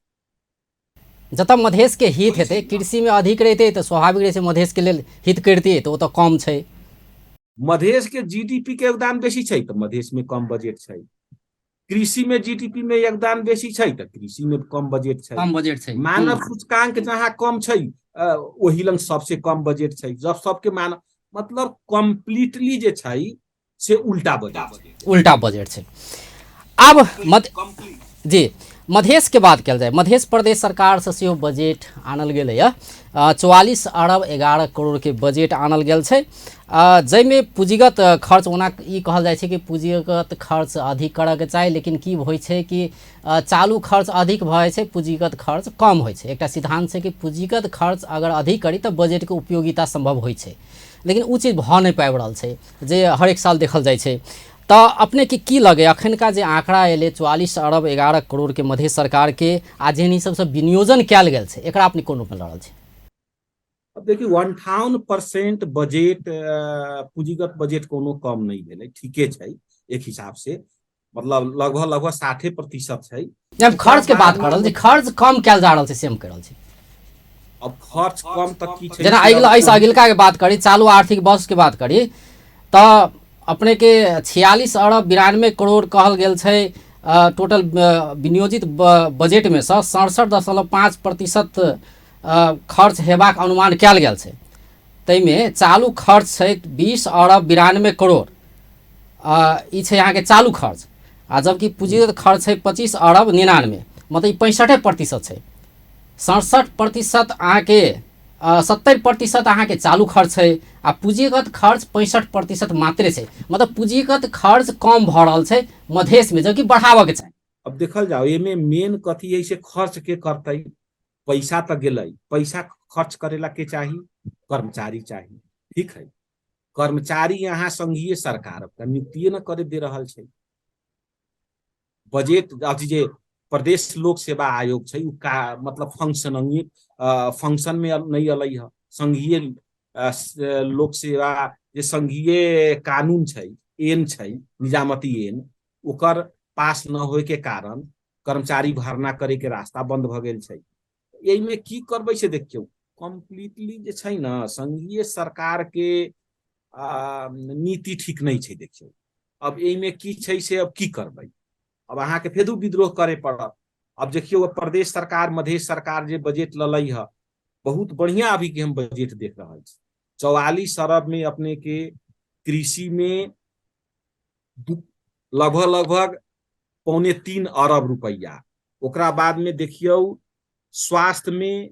S1: जतऽ मधेशके हित हेतै, कृषिमे अधिक रहितै तऽ स्वाभाविक रहै छै मधेशके लेल हित करितियै, तऽ ओतऽ कम छै।
S4: मधेश के जीडीपी के योगदान बेसी छै तऽ मधेश में कम बजट छै। कृषि में जीडीपी में योगदान बेसी छै तऽ कृषि में कम बजट छै।
S1: कम बजट छै।
S4: मानव सूचकांक जहाँ कम छै ओहि लग सबसे कम बजट छै। जब सबके मानव, मतलब कम्प्लीटली जे छै से उल्टा बजट छै।
S1: उल्टा बजट छै। आब मध जी मधेशके बात कयल जाय, मधेश प्रदेश सरकारसँ सेहो बजट आनल गेलैए। 44 अरब 11 करोड़के बजट आनल गेल छै, जाहिमे पूँजीगत खर्च, ओना ई कहल जाइ छै कि पूँजीगत खर्च अधिक करऽके चाही, लेकिन की होइ छै कि चालू खर्च अधिक भऽ जाइ छै, पूँजीगत खर्च कम होइ छै। एकटा सिद्धान्त छै कि पूँजीगत खर्च अगर अधिक करी तऽ बजटके उपयोगिता सम्भव होइ छै, लेकिन ओ चीज भऽ नहि पाबि रहल छै जे हरेक साल देखल जाइ छै। तऽ अपनेके की लगैए, अखनका जे आंकड़ा एलै 44 अरब 11 करोड़के मधेश सरकारके, आ जेहन हिसाबसँ विनियोजन कयल गेल छै, एकरा अपने कोन रूपमे लऽ रहल छी?
S4: अब देखियौ, 58% बजट, पूंजीगत बजट कोनो कम नहि भेलै, ठीके छै एक हिसाब से, मतलब लगभग लगभग 60% छै।
S1: हम खर्च के बात कर रहल छी, खर्च कम कयल जा रहल छै से हम कहि रहल छी।
S4: अब खर्च कम तऽ की छै
S1: जेना अगिला, एहिसँ अगिलका के बात करी, चालू आर्थिक वर्ष के बात करी तऽ अपने के 46 अरब 92 करोड़ कहल गेल छै। टोटल विनियोजित बजट में से 67.5% खर्च हेबाक अनुमान कयल गेल छै। ताहिमे चालू खर्च छै 20 अरब 92 करोड़, ई छै अहाँके चालू खर्च, आ जबकि पूंजीगत खर्च छै 25 अरब 99, मतलब ई 65% छै। 67% अहाँके, 70% अहाँके चालू खर्च छै आ पूंजीगत खर्च 65% मात्रे छै। मतलब पूंजीगत खर्च कम भऽ रहल छै मधेशमे, जबकि बढ़ाबऽके चाही।
S4: अब देखल जाओ, एमे मेन कथी है से खर्च के करतै, पैसा तऽ गेलै, पैसा खर्च करेला के चाही, कर्मचारी चाही, ठीक है। कर्मचारी यहाँ संघीय सरकार नियुक्तिए न करे दे रहल छै। बजट अथी जे प्रदेश लोक सेवा आयोग छै उ का मतलब फंक्शनिंग फंक्शन में नहीं अलै है। संघीय लोक सेवा जे संघीय कानून छै, एन छै, निजामती एन, ओकर पास न होय के कारण कर्मचारी भर्ना करे के रास्ता बंद भ गेल छै। एहिमे की करबै से देखियौ, कम्प्लीटली जे छै ने संघीय सरकार के नीति ठीक नहीं छै। देखियौ अब एहिमे की छै से अब की करबै, अब अहाँके फेर विद्रोह करे पड़त। अब देखियौ प्रदेश सरकार, मधेश सरकार जे बजट ललै है, बहुत बढ़िया अभी के हम बजट देख रहल छी। 44 अरब में अपने के कृषि में लगभग लगभग 2.75 अरब रुपया, ओकरा बाद में देखियौ स्वास्थ्य में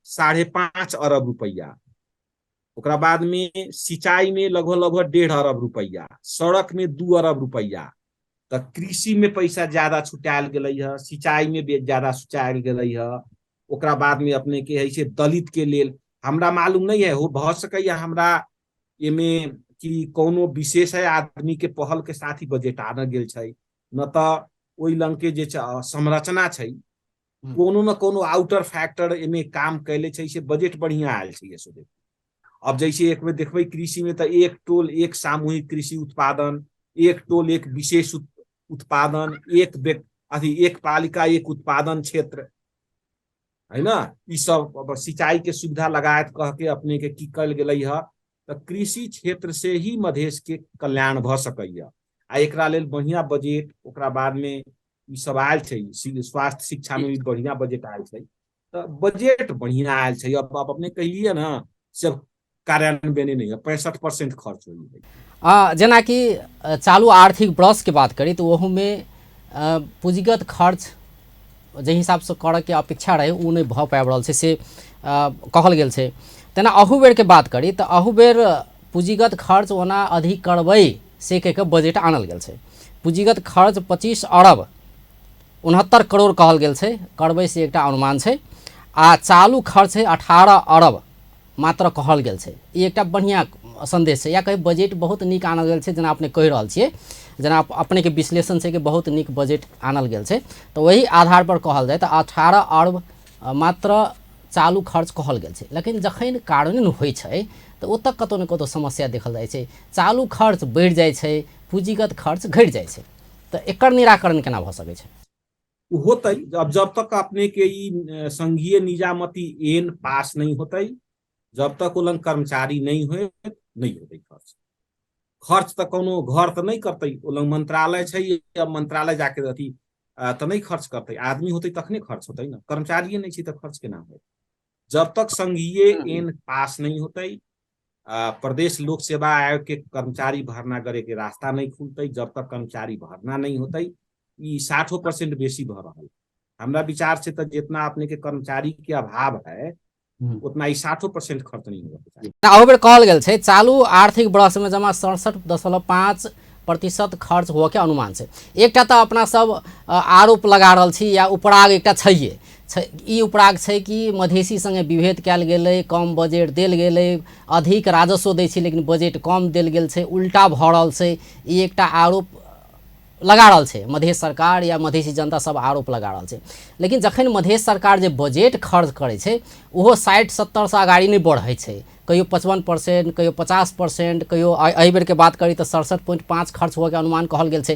S4: 5.5 अरब रुपया, ओकरा बाद में सिंचाई में लगभग लगभग 1.5 अरब रुपया, सड़क में 2 अरब रुपया। तऽ कृषि में पैसा ज्यादा छुटायल गेलै है, सिंचाई में भी ज्यादा छुटायल गेलै है। ओकरा बाद में अपने के है से दलित के लेल हमरा मालूम नहीं है, हो भऽ सकैया हमरा एमे कि कोनो विशेष है आदमी के पहल के साथ ही बजट आनल गेल छै, न तऽ ओहि लंग के जे संरचना छै कोनो न कोनो आउटर फैक्टर एमे काम कैले छै से बजट बढ़िया आयल छै। ये सब अब जैसे एक में देखबै कृषि में तऽ एक टोल एक सामूहिक कृषि उत्पादन, एक टोल एक विशेष उत्पादन, एक अथी एक पालिका एक उत्पादन क्षेत्र है ना, ई सब अब सिंचाई के सुविधा लगायत कह के अपने के की कल गेलै है। तऽ कृषि क्षेत्र से ही मधेश के कल्याण भऽ सकैया आ एकरा लेल बढ़िया बजट ओकरा बाद में ई सब आयल छै। स्वास्थ्य शिक्षा में भी बढ़िया बजट आयल छै, तऽ बजट बढ़िया आयल छै। अब आप अपने कहलिए ना सब कार्यान्वयन नहीं है, 65% खर्च होइ है।
S1: जेनाकि चालू आर्थिक वर्ष के बात करी तऽ ओहूमे पूंजीगत खर्च जाहि हिसाबसँ करऽके अपेक्षा रहै ओ नहि भऽ पाबि रहल छै से कहल गेल छै। तेना अहू बेरके बात करी तऽ अहू बेर पूंजीगत खर्च ओना अधिक करबै से कहि कऽ बजट आनल गेल छै। पूंजीगत खर्च 25 अरब 69 करोड़ कहल गेल छै करबै से एकटा अनुमान छै, आ चालू खर्च छै 18 अरब मात्र कहल गेल छै। ई एकटा बढ़िआँ सन्देश छै, या कही बजट बहुत नीक आनल गेल छै। जेना अपने कहि रहल छियै, जेना अपनेके विश्लेषण छै कि बहुत नीक बजट आनल गेल छै, तऽ ओहि आधार पर कहल जाय तऽ 18 अरब मात्र चालू खर्च कहल गेल छै। लेकिन जखन कार्यान्वयन होइ छै तऽ ओतऽ कतहु ने कतहु समस्या देखल जाइ छै, चालू खर्च बढ़ि जाइ छै, पूँजीगत खर्च घटि जाइ छै, तऽ एकर निराकरण केना भऽ सकै छै?
S4: होतै अब जब तक अपने के ई संघीय निजामती एन पास नहीं होतै, जब तक ओ लंग कर्मचारी नहीं होए नहीं होतै खर्च। खर्च तऽ कोनो घर तऽ नहीं करतै, ओ लंग मंत्रालय छै, अब मंत्रालय जाके अथी तऽ नहीं खर्च करतै, आदमी होतै तखने खर्च होतै ना, कर्मचारिये नहीं छै तऽ खर्च केना होतै? जब तक संघीय एन पास नहीं होतै, प्रदेश लोक सेवा आयोग के कर्मचारी भर्ना करे के रास्ता नहीं खुलतै, जब तक कर्मचारी भर्ना नहीं होतै, ई 60% बेसी भऽ रहल हमरा विचार से। तऽ जितना अपने के कर्मचारी के अभाव है उतना ई 60% खर्च नहीं होगा चाही।
S1: अहू बेर कहल गेल छै चालू आर्थिक वर्षमे जमा 67.5% खर्च होअके अनुमान छै। एकटा तऽ अपना सब आरोप लगा रहल छी या उपराग एकटा छैहे छै, ई उपराग छै कि मधेसी सङ्गे विभेद कयल गेलै, कम बजट देल गेलै, अधिक राजस्व दै छै लेकिन बजट कम देल गेल छै, उल्टा भऽ रहल छै, ई एकटा आरोप लगा रहल छै मधेश सरकार या मधेशी जनता सब आरोप लगा रहल छै। लेकिन जखन मधेश सरकार जे बजट खर्च करै छै ओहो 60-70 अगाडि नहि बढ़ै छै, कहियो 55%, कहियो 50%, कहियो एहि बेरके बात करी तऽ 67.5 खर्च होइके अनुमान कहल गेल छै।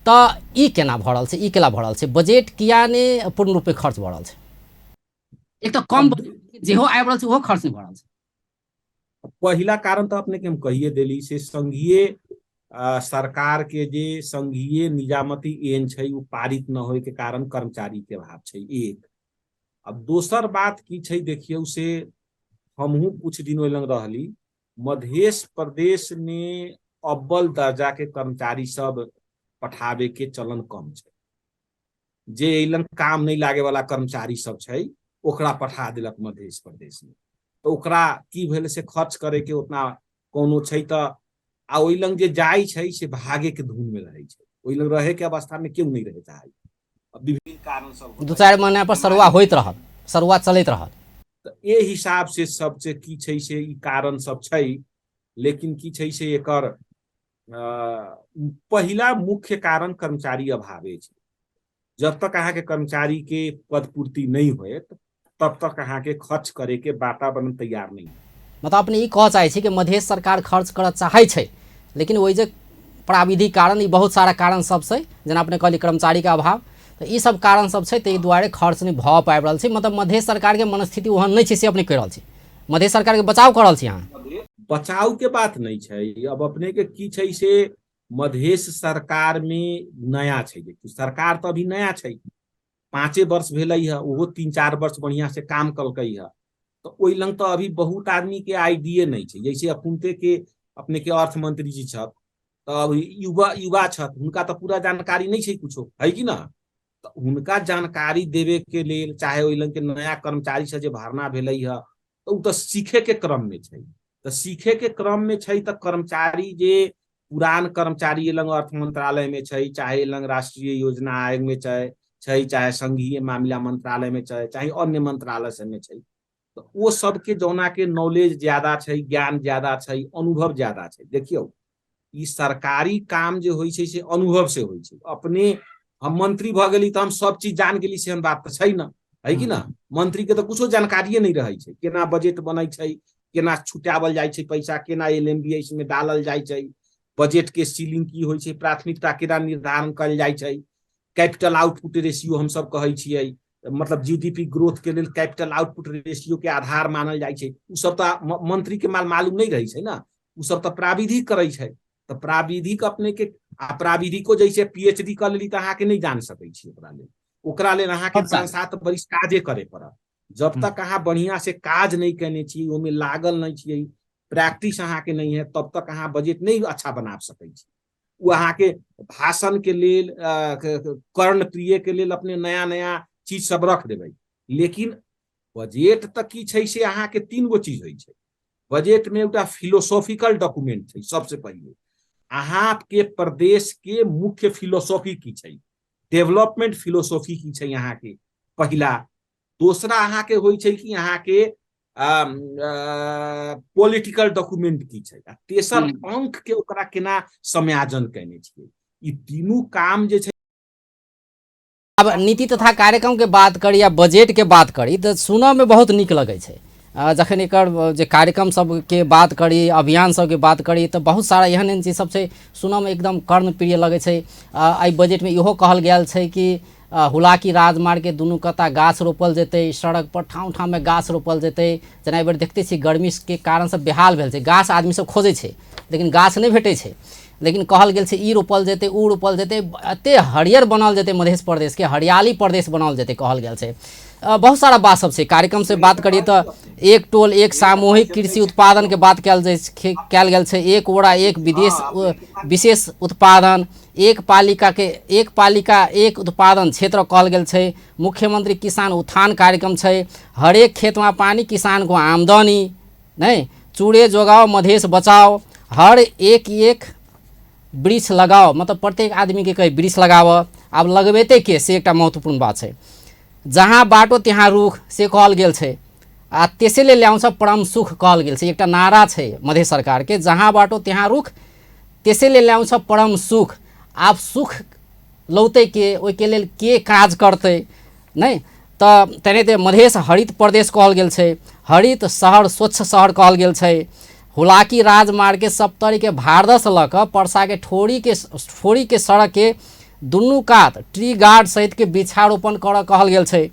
S1: तऽ ई केना भऽ रहल छै, ई केना भऽ रहल छै, बजट किया नहि पूर्ण रूपे खर्च भऽ रहल छै? एक तऽ कम जेहो आबि रहल छै ओहो खर्च नहि भऽ रहल छै।
S4: पहिला कारण तऽ अपने के हम कहिए देली से संघीय सरकार के जे संघीय निजामती एन छै ओ पारित न होय के कारण कर्मचारी के अभाव छै एक। अब दोसर बात की छै देखियौ से हमहूँ कुछ दिन ओहि लग रहली, मधेश प्रदेश में अव्वल दर्जा के कर्मचारी सब पठाबे के चलन कम छै। जे एहि लग काम नहीं लागे वाला कर्मचारी सब छै ओकरा पठा देलक मधेश प्रदेश में, तऽ ओकरा की भेल से खर्च करे के उतना कोनो छै तऽ आ ओहि लग जे जाइ छै से भागे के धुन में रहै छै, ओहि लग रहे के अवस्था में केओ नहीं रहे चाहे, विभिन्न कारण सब
S1: 2-4 महीना पर सरुआ होइत रहल, सरुआ चलैत रहल।
S4: तऽ एहि हिसाब से सबसे की छै से ई कारण सब छै। लेकिन की छै से एकर पहिला मुख्य कारण कर्मचारी अभावे छै। जब तक अहाँके कर्मचारी के पद पूर्ति नहीं होयत तब तक अहाँके खर्च करे के वातावरण तैयार नहीं।
S1: मतलब अपने ई कहऽ चाहै छी कि मधेश सरकार खर्च करऽ चाहै छै, लेकिन ओहि जे प्राविधिक कारण ई बहुत सारा कारण सब छै, जेना अपने कहली कर्मचारी के अभाव, तऽ ई सब कारण सब छै, ताहि दुआरे खर्च नहि भऽ पाबि रहल छै। मतलब मधेश सरकार के मनस्थिति ओहन नहि छै से अपने कहि रहल छी, मधेश सरकार के बचाव कऽ रहल छी अहाँ?
S4: बचाव के बात नहीं छै। अब अपने के की छै से मधेश सरकार में नया छै, देखियौ सरकार तऽ अभी नया छै, 5 वर्ष भेलै है, ओहो 3-4 वर्ष बढ़िया से काम कलकै है, तऽ ओहि लग तऽ अभी बहुत आदमी के आइडिये नहीं छै। जैसे अखुनते के अपने के अर्थ मंत्री जी छथि तऽ अभी युवा छथि, हुनका तऽ पूरा जानकारी नहीं छै कुछो, है कि ना? तऽ हुनका जानकारी देवे के लेल चाहे ओहि लग के नया कर्मचारी से जे भरना भेलै है तऽ ओ तऽ सीखे के क्रम में छै, तऽ सीखे के क्रम में छै तऽ कर्मचारी जे पुरान कर्मचारी लग अर्थ मंत्रालय में छै, चाहे लग राष्ट्रीय योजना आयोग में छै, चाहे संघीय मामला मंत्रालय में छै, चाहे अन्य मंत्रालय सब में छै, तऽ ओ सबके जौना के नॉलेज ज्यादा छै, ज्ञान ज्यादा छै, अनुभव ज्यादा छै। देखियौ ई सरकारी काम जे होइ छै से अनुभव से होइ छै। अपने हम मंत्री भऽ गेली तऽ हम सब चीज जान गेली से हम बात तऽ छै ना, है कि ना? मंत्री के तऽ कुछो जानकारिए नहीं रहै छै, केना बजट बनै छै, केना छुटावल जाइ छै पैसा, केना एल एम बी एस में डालल जाइ छै, बजट के सीलिंग की होइ छै, प्राथमिकता केना निर्धारण कयल जाइ छै, कैपिटल आउटपुट रेशियो हम सब कहै छियै, मतलब जी डी पी ग्रोथ के लेल कैपिटल आउटपुट रेशियो के आधार मानल जाइ छै। उ सब तऽ मंत्री के मालूम नहीं रहै छै ना, उ सब तऽ प्राविधिक करै छै। तऽ प्राविधिक अपने के आ प्राविधिको जैसे पी एच डी कऽ लेली तऽ अहाँके नहि जान सकै छी, ओकरा लेल अहाँके 5-7 बरिस काजे करे पड़त। जब तक अहाँ बढ़िया से काज नहीं केने छी, ओहिमे लागल नहीं छियै, प्रैक्टिस अहाँके नहीं है, तब तक अहाँ बजट नहीं अच्छा बना सकै छी। ओ अहाँके भाषण के लेल, कर्णप्रिय के लेल अपने नया नया चीज सब रख देबै, लेकिन बजट तऽ की छै से अहाँके 3 गो चीज होइ छै। बजट में एकटा फिलोसॉफिकल डॉक्यूमेंट छै। सबसे पहिले अहाँके प्रदेश के मुख्य फिलोसॉफी की छै, डेवलपमेंट फिलोसॉफी की छै अहाँके पहिला। दोसरा अहाँके होइ छै कि अहाँके पॉलिटिकल डॉक्यूमेंट की छै, आ तेसर अंक के ओकरा केना समायोजन केने छियै। ई तीनू काम जे छै।
S1: अब नीति तथा कार्यक्रम के बात करी या बजट के बात करी तऽ सुनऽ में बहुत नीक लगै छै। जखन एकर जे कार्यक्रम सबके बात करी, अभियान सबके बात करी, तऽ बहुत सारा एहन एहन चीज सब छै सुनऽ में एकदम कर्णप्रिय लगै छै। एहि बजट में इहो कहल गेल छै कि हुलाकी राजमार्ग के दुनू कता गाछ रोपल जेतै, सड़क पर ठाउँ ठाउँ में गाछ रोपल जेतै। जेना एहि बेर देखते छी गर्मी के कारण से बेहाल भेल छै, गाछ आदमी सब खोजै छै लेकिन गाछ नहि भेटै छै, लेकिन कहल गेल छै ई रोपल जेतै, उ रोपल जेतै, एते हरियर बनाओल जेतै मधेश प्रदेश के, हरियाली प्रदेश बनाओल जेतै कहल गेल छै। बहुत सारा बात सब छै। कार्यक्रम से बात करिए तऽ एक टोल एक सामूहिक कृषि उत्पादन के बात कयल गेल छै, एक ओरा एक विदेश विशेष उत्पादन, एक पालिका के एक पालिका एक उत्पादन क्षेत्र कहल गेल छै, मुख्यमंत्री किसान उत्थान कार्यक्रम छै, हरेक खेतमा पानी किसानको आमदनी नहीं, चूड़े जोगाओ मधेश बचाओ, हर एक एक वृक्ष लगाओ, मतलब प्रत्येक आदमी के कही वृक्ष लगाव। आब लगबेतै के से एकटा महत्वपूर्ण बात छै। जहाँ बाटो त्यहाँ रुख से कहल गेल छै, आ त्यसैले ल्याउँछ परम सुख कहल गेल छै। एकटा नारा छै मधेश सरकार के, जहाँ बाटो त्यहाँ रुख त्यसैले ल्याउँछ परम सुख। आब सुख लौतै के, ओहिके लेल के काज करतै नहि? तऽ तेनाहिते मधेश हरित प्रदेश कहल गेल छै, हरित शहर, स्वच्छ शहर कहल गेल छै। हुलाकी राजमार्गके सप्तरीके भारदहसँ लऽ कऽ परसाके ठोरीके ठोरीके सड़कके दुनू कात ट्री गार्ड सहितके वृक्षारोपण करऽ कहल गेल छै।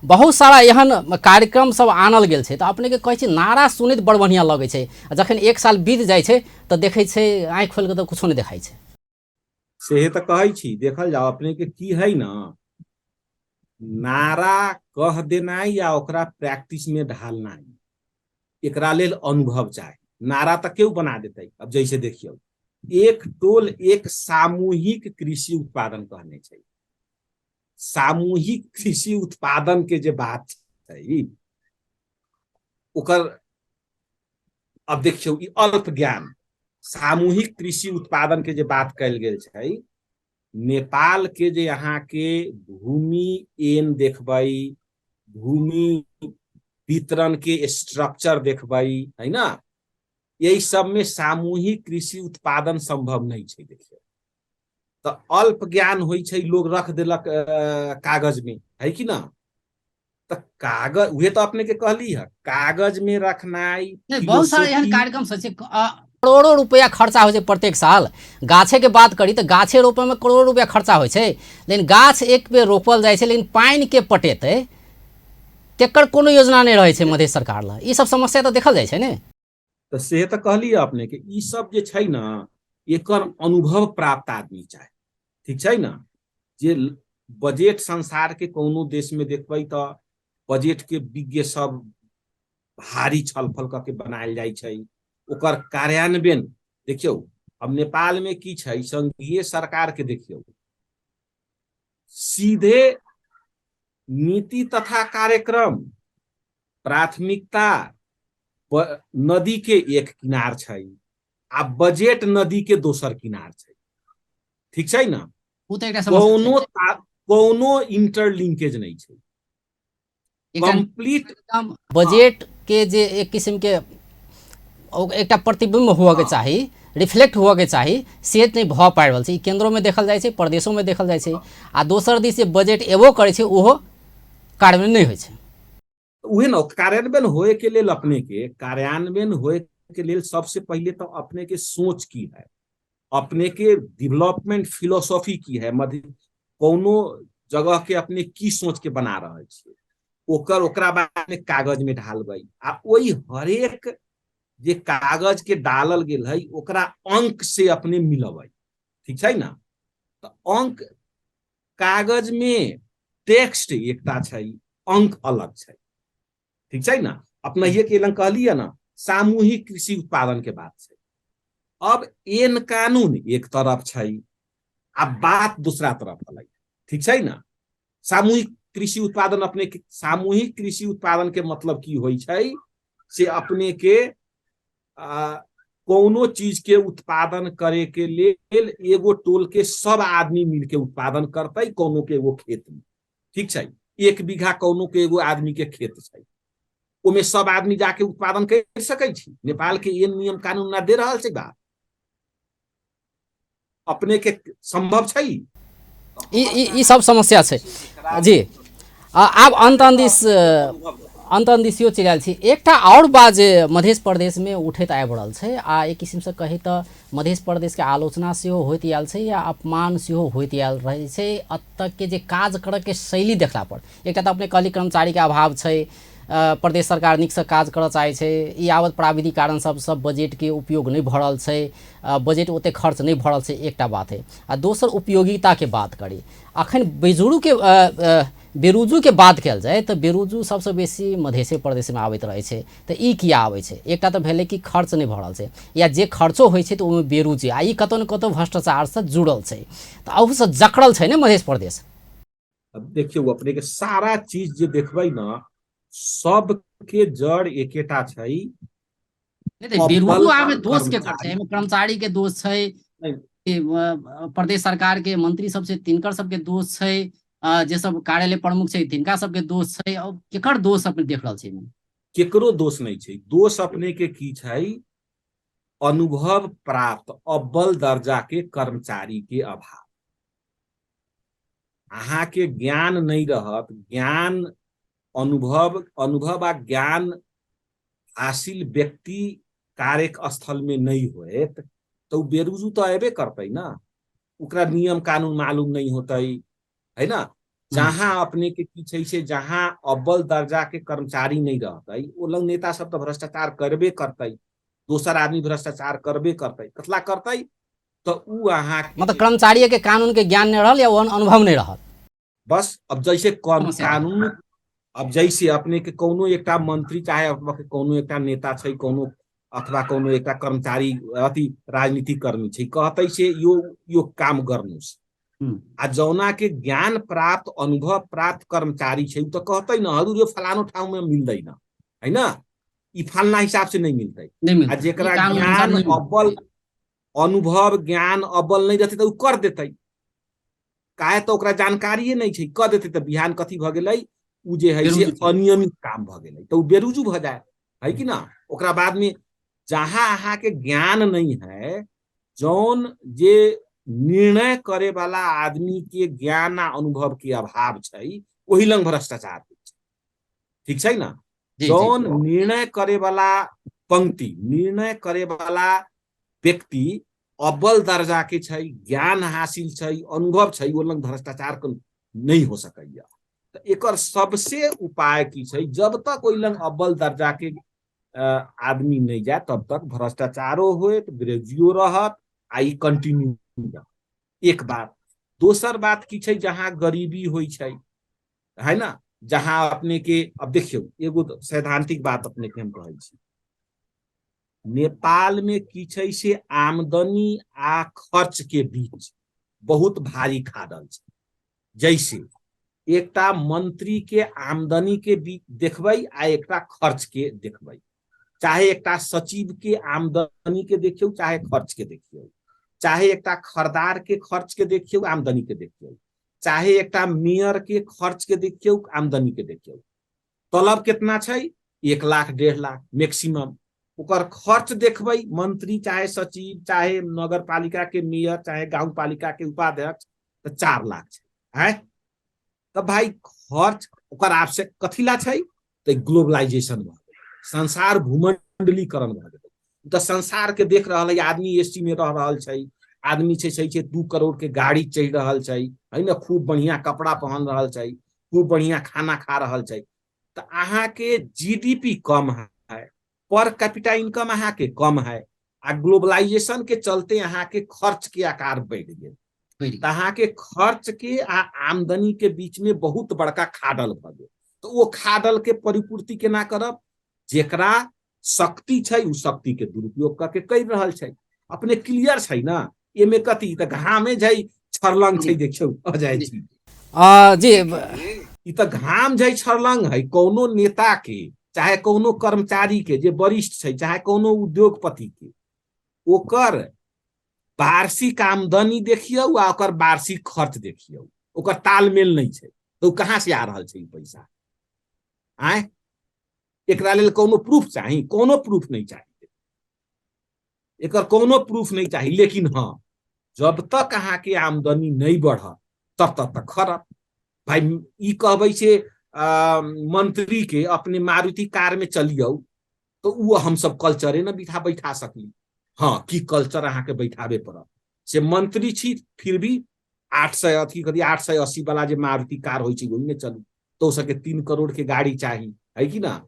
S1: बहुत सारा एहन कार्यक्रम सब आनल गेल छै। तऽ अपनेके कहै छी, नारा सुनैत बड़ बढ़िआँ लगै छै, आ जखन एक साल बीत जाइ छै तऽ देखै छै आँखि खोलि कऽ तऽ किछो नहि देखाइ छै।
S4: सेहे तऽ कहै छी, देखल जाओ अपने के की है न, नारा कह देनाइ या ओकरा प्रैक्टिस में ढालनाइ, एकरा लेल अनुभव चाही। नारा तऽ केओ बना देतै। अब जैसे देखियौ, एक टोल एक सामूहिक कृषि उत्पादन कहने छै। सामूहिक कृषि उत्पादन के जे बात छै ओकर, अब देखियौ, ई अल्प ज्ञान। सामूहिक कृषि उत्पादन के जे बात कयल गेल छै, नेपाल के जे अहाँके भूमि एन देखबै, भूमि वितरण के स्ट्रक्चर देखबै है ना, यही सब में सामूहिक कृषि उत्पादन संभव नहीं छै। देखियौ, तऽ अल्प ज्ञान होइ छै, लोग रख देलक कागज में, है कि ना? तऽ कागज उहे तऽ अपने के कहली है, कागज में रखनाइ।
S1: नहीं, बहुत सारा एहन कार्यक्रम सब छै। करोड़ों रुपया खर्चा होइ छै प्रत्येक साल। गाछेके बात करी तऽ गाछे रोपयमे करोड़ों रुपया खर्चा होइ छै, लेकिन गाछ एक बेर रोपल जाइ छै, लेकिन पानिके पटेतै तेकर कोनो योजना नहि रहै छै मधेश सरकार लग। ई सब समस्या तऽ देखल जाइ छै ने।
S4: तऽ से तऽ कहली अपने के, ई सब जे छै ने, एकर अनुभव प्राप्त आदमी चाही, ठीक छै ने? जे बजट संसार के कोनो देश में देखबै तऽ बजट के विज्ञ सब भारी छलफल कऽ के बनायल जाइ छै, ओकर कार्यान्वयन देखियौ। अब नेपाल में की छै, संघीय सरकार के देखियौ, सीधे नीति तथा कार्यक्रम प्राथमिकता नदी के एक किनार छै आ बजट नदी के दोसर किनार छै, ठीक छै ने?
S1: ओ तऽ एकटा समस्या
S4: कोनो कोनो इंटरलिंकेज नहि छै।
S1: एकटा
S4: कंप्लीट
S1: बजट के जे एक किस्म के एकटा प्रतिबिंब हुअ के चाही, रिफ्लेक्ट हुअ के चाही, से नहि भऽ पाबि रहल छै। ई केंद्रोमे देखल जाइ छै, प्रदेशोमे देखल जाइ छै, आ दोसर दिस जे बजट एबो करै छै ओहो कार्यान्वयन नहि होइ छै।
S4: उहे ने, कार्यान्वयन होए के लेल, अपने के कार्यान्वयन होए के लेल सबसे पहिले तो अपने के सोच की है, अपने के डेवलपमेंट फिलोसॉफी की है, मध्य कोनो जगह के अपने की सोच के बना रहल छियै, ओकर ओकरा बाद में कागज में ढालबै, आ ओहि हरेक जे कागज के डालल गेल है ओकरा अंक से अपने मिलबै, ठीक छै ने? तऽ अंक कागज में टेक्स्ट एकटा छै, अंक अलग छै, ठीक छै ने? अपनहिए के लंग कहलियै ने, सामूहिक कृषि उत्पादन के बात छै। अब एन कानून एक तरफ छै आ बात दूसरा तरफ अलग, ठीक छै ने? सामूहिक कृषि उत्पादन, अपने के सामूहिक कृषि उत्पादन के मतलब की होइ छै से अपने के कोनो चीज के उत्पादन करे के लेल एगो टोल के सब आदमी मिल के उत्पादन करतै कोनो के एगो खेत में, ठीक छै? 1 बीघा कोनो के एगो आदमी के खेत छै, ओमे सब आदमी जाके उत्पादन कर सकै छी। नेपाल के एहन नियम कानून ना दे रहल छै बात, अपने के संभव छै?
S1: ई ई ई सब समस्या छै जी। आब अन्त अन्दिस अन्त अन्दिस यो चलि आयल छी। एकटा आओर बात जे मध्य प्रदेशमे उठैत आबि रहल छै, आ एक किसिमसँ कही तऽ मध्य प्रदेशके आलोचना सेहो होइत आयल छै या अपमान सेहो होइत आयल रहै छै एतऽके जे काज करऽके शैली देखला पर। एकटा तऽ अपने कहली कर्मचारीके अभाव छै, प्रदेश सरकार नीकसँ काज करऽ चाहै छै, ई आवत प्राविधिक कारण सब सब बजटके उपयोग नहि भऽ रहल छै, बजट ओतेक खर्च नहि भऽ रहल छै, एकटा बात है। आ दोसर उपयोगिताके बात करी, अखन बेजुरुके बेरुजूके बात कयल जाय तऽ बेरुजू सबसँ बेसी मधेशे प्रदेशमे आबैत रहै छै। तऽ ई किया आबै छै? एकटा तऽ भेलै कि खर्च नहि भऽ रहल छै, या जे खर्चो होइ छै तऽ ओहिमे बेरुजी, आ ई कतौ ने कतौ भ्रष्टाचारसँ जुड़ल छै, तऽ अहूसँ जकड़ल छै ने मधेश प्रदेश।
S4: अब देखियौ, अपने के सारा चीज जे देखबै ने, सबके जड़ एकेटा छै।
S1: नहि तऽ बेरुजू आबे दोष के छै? एहिमे कर्मचारी के दोष छै, प्रदेश सरकार के मंत्री सब छै तिनकर सबके दोष छै, जे सब कार्यालय प्रमुख छै तिनका सबके दोष छै, और केकर दोष अपने देख रहल छी?
S4: केकरो दोष नहि छै। दोष अपने के की छै? अनुभव प्राप्त अव्वल दर्जा के कर्मचारी के अभाव। अहाँ के ज्ञान नहीं रहत, ज्ञान अनुभव, अनुभव आ ज्ञान हासिल व्यक्ति कार्य स्थल में नहीं होत तो उ बेरुजू तो अबे करतै ना, ओकरा नियम कानून मालूम नहीं होतै, है ना। जहाँ अपने के की छै से जहाँ अव्वल दर्जा के कर्मचारी नहीं रहतै ओ लग नेता सब तो भ्रष्टाचार करबे करतै, दोसर आदमी भ्रष्टाचार करबे करतै, कतला करतै तो उ अहाँ
S1: मतलब कर्मचारी के कानून के ज्ञान नहीं रहल या अनुभव नहीं रहल।
S4: बस अब जैसे कानून, अब जैसे अपने के कोनो एकटा मंत्री चाहे अथवा के कोनो एकटा नेता छै, कोनो अथवा कोनो एकटा कर्मचारी अथी राजनीतिक कर्मी छै, कहतै से यो यो काम गर्नुहोस्, आ जौना के ज्ञान प्राप्त अनुभव प्राप्त कर्मचारी छै उ तो कहतै न हजुर यो फलानो ठाउँ में मिल्दैन, है ना, ई फलना हिसाब से नहीं मिलतै। आ जेकरा ज्ञान अव्वल अनुभव ज्ञान अव्वल नहीं रहतै त उ कर देतै, काहे तो ओकरा जानकारिए नहीं छै, कर देतै त बिहान कथी भ गेलै उ जे है से अनियमित काम भ गेलै त उ बेरुजू भ जाए, है कि ना। ओकरा बाद में जहाँ अहाँ के ज्ञान नहीं है, जौन जे निर्णय करे वाला आदमी के ज्ञान आ अनुभव के अभाव छै ओही लंग भ्रष्टाचार होइ छै, ठीक छै ना। जौन निर्णय करे वाला पंक्ति, निर्णय करे वाला व्यक्ति अव्वल दर्जा के छै, ज्ञान हासिल छै, अनुभव छै, ओ लंग भ्रष्टाचार के नहीं हो सकैया। तऽ एकर सबसे उपाय की छै, जब तक ओहि लंग अव्वल दर्जा के आदमी नहीं जाए तब तक भ्रष्टाचारो होत, बेरोजगारियो रहत आ ई कंटिन्यू रहत। एक बात। दोसर बात की छै, जहाँ गरीबी होइ छै, है ना, जहाँ अपने के अब देखियौ एगो सैद्धांतिक बात अपने के हम कहै छी, नेपाल में की छै से आमदनी आ खर्च के बीच बहुत भारी खादल छै। जैसे एकटा मंत्री के आमदनी के बीच देखबै आ एकटा खर्च के देखबै, चाहे एकटा सचिव के आमदनी के देखियौ चाहे खर्च के देखियौ, चाहे एकटा खरदार के खर्च के देखियौ आमदनी के देखियौ, चाहे एकटा मेयर के खर्च के देखियौ आमदनी के देखियौ। तलब कितना छै, 1 लाख 1.5 लाख मैक्सिमम। ओकर खर्च देखबै मंत्री चाहे सचिव चाहे नगर पालिका के मेयर चाहे गाँव पालिका के उपाध्यक्ष तऽ 4 लाख छै, आँय। तऽ भाई खर्च ओकर आपसे कथिला छै, तऽ ग्लोबलाइजेशन भऽ गेलै, संसार भूमंडलीकरण भऽ गेलै। तऽ संसार के देख रहल है आदमी, एसी में रह रहल छै आदमी, छै सही छै 2 करोड़ के गाड़ी चढ़ि रहल छै, है ना, खूब बढ़िया कपड़ा पहन रहल छै, खूब बढ़िया खाना खा रहल छै। तऽ अहाँके जीडीपी कम है, पर कैपिटा इनकम अहाँके कम है, आ ग्लोबलाइजेशन के चलते अहाँके खर्च के आकार बढ़ि गेल। तऽ अहाँके खर्च के आ आमदनी के बीच में बहुत बड़का खाडल भऽ गेल। तऽ ओ खाडल के परिपूर्ति केना करब, जेकरा शक्ति छै उ शक्ति के दुरुपयोग करके करि रहल छै। अपने क्लियर छै ना, एमे कथी तऽ घामे छै छरलंग छै, देखियौ अजय जी
S1: जी,
S4: ई तऽ घाम छै छरलंग है। कोनो नेता के चाहे कोनो कर्मचारी के जे वरिष्ठ छै चाहे कोनो उद्योगपति के, ओकर वार्षिक आमदनी देखियौ आ ओकर वार्षिक खर्च देखियौ, ओकर तालमेल नहीं छै, तऽ ओ कहाँ से आ रहल छै ई पैसा, आँय। एकरा लेल कोनो प्रूफ चाही? कोनो प्रूफ नहीं चाही, एकर कोनो प्रूफ नहीं चाही। लेकिन हाँ, जब तक अहाँ के आमदनी नहीं बढ़त तब तक तक खरत। भाई ई कहबै से मंत्री के अपने मारुति कार में चलियौ तो उ हमसब कल्चरे न बिठा बैठा सकली। हाँ, की कल्चर अहाँ के बैठाबे पड़त से मंत्री छी फिर भी 800 अथी कथी 880 वाला जे मारुति कार होइ छै ओहिमे चलू, तो ओ सबके 3 करोड़ के गाड़ी चाही, है कि ना।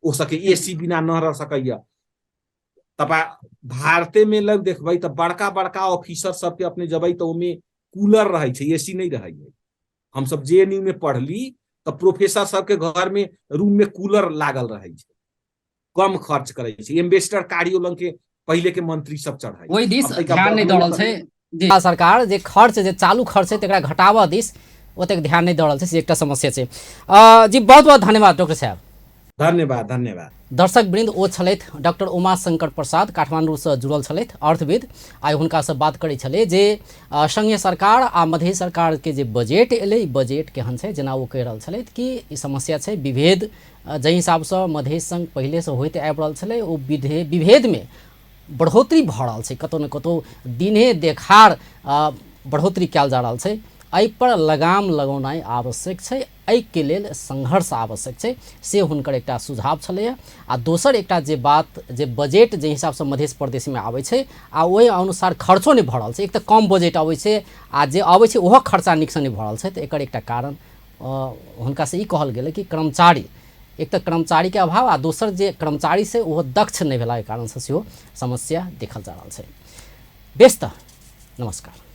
S4: ओ सबके एसी बिना न रह सकैया। तपा भारते में लग देखबै तऽ बड़का बड़का ऑफिसर सबके अपने जबै तऽ ओमे कूलर रहै छै, एसी नहीं रहै है। हमसब जेएनयू में पढ़ली तऽ प्रोफेसर सबके घर में रूम में कूलर लागल रहै छै, कम खर्च करै छै। एम्बेसडर कारियो लंग के पहिले के मंत्री सब चढ़ै,
S1: ओहि दिस ध्यान नहि दऽ रहल छै जी। सरकार जे खर्च जे चालू खर्च छै तकरा घटाबऽ दिस ओतेक ध्यान नहि दऽ रहल छै, से एकटा समस्या छै। जी बहुत बहुत धन्यवाद डॉक्टर साहब।
S4: धन्यवाद, धन्यवाद।
S1: दर्शक वृंद, ओ छलथि डॉक्टर उमाशंकर प्रसाद, काठमांडूसँ जुड़ल छलथि अर्थविद। आइ हुनकासँ बात करै छलै जे संघीय सरकार आ मधेश सरकारके जे बजट एलै, ई बजट केहन छै। जेना ओ कहि रहल छलथि कि ई समस्या छै, विभेद जाहि हिसाबसँ मधेश संग पहिलेसँ होइत आबि रहल छलै ओ विभेदमे बढ़ोतरी भऽ रहल छै, कतहु ने कतहु दिने देखार बढ़ोतरी कयल जा रहल छै, एहिपर लगाम लगौनाइ आवश्यक छै, एहिके लेल संघर्ष आवश्यक छै, से हुनकर एकटा सुझाव छलैए। आ दोसर एकटा जे बात जे बजट जे हिसाबसँ मध्य प्रदेशमे आबै छै आ ओहि अनुसार खर्चो नहि भऽ रहल छै, एक तऽ कम बजट अबै छै आ जे अबै छै ओहो खर्चा नीकसँ नहि भऽ रहल छै, तऽ एकर एकटा कारण हुनकासँ ई कहल गेलै कि कर्मचारी, एक तऽ कर्मचारीके अभाव आ दोसर जे कर्मचारी छै ओहो दक्ष नहि भेलाके कारणसँ सेहो समस्या देखल जा रहल छै। बेस, तऽ नमस्कार।